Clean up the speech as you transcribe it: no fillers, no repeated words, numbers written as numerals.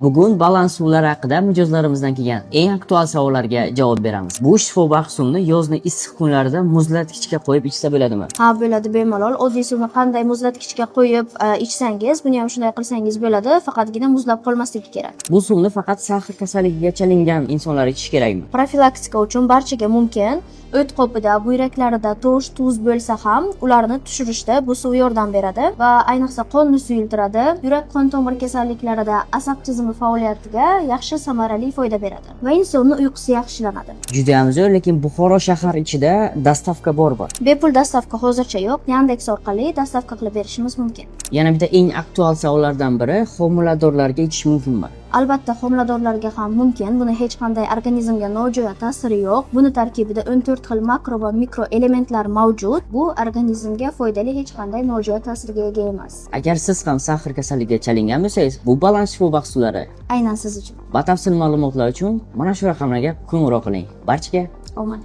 Bugun Balans suvlari haqida mijozlarimizdan kelgan eng aktual savollarga javob beramiz. Bu shifobaxsh suvni yozni issiq kunlarida muzlatgichga qo'yib ichsa bo'ladimi? Ha, bo'ladi bemalol. Oddiy suvni qanday muzlatgichga qo'yib ichsangiz, buni ham shunday qilsangiz bo'ladi, faqatgina muzlab qolmasligi kerak. Bu suvni faqat сахар kasalligiga chalingan insonlar ichishi kerakmi? Profilaktika uchun barchaga mumkin. O't qopida, buyraklarida tosh, tuz bo'lsa ham, ularni tushirishda bu suv yordam beradi va ayniqsa qonni suyultiradi. Yurak qon tomir kasalliklarida, asab tizimi faoliyatiga yaxshi, samarali foyda beradi va insonni uyqusi yaxshilanadi. Juda ham zo'r, lekin Buxoro shahar ichida доставка bormi? Bepul доставка hozircha yo'q. Yandex orqali доставка qilib berishimiz mumkin. Yana bitta eng aktual savollardan biri: homiladorlarga ichish mumkinmi? Albatta, homiladorlarga ham mumkin. Buni hech qanday organizmga nojo'ya ta'siri yo'q. Buni tarkibida 14 xil makro va mikro elementlar mavjud. Bu organizmga foydali, hech qanday nojo'ya ta'sirga ega emas. Agar siz ham сахар kasalligiga chalingan bo'lsangiz, bu Balans shifobaxsh suvlari aynan siz uchun. Batafsil ma'lumotlar uchun mana shu raqamlarga qo'ng'iroq qiling. Barchaga Omad!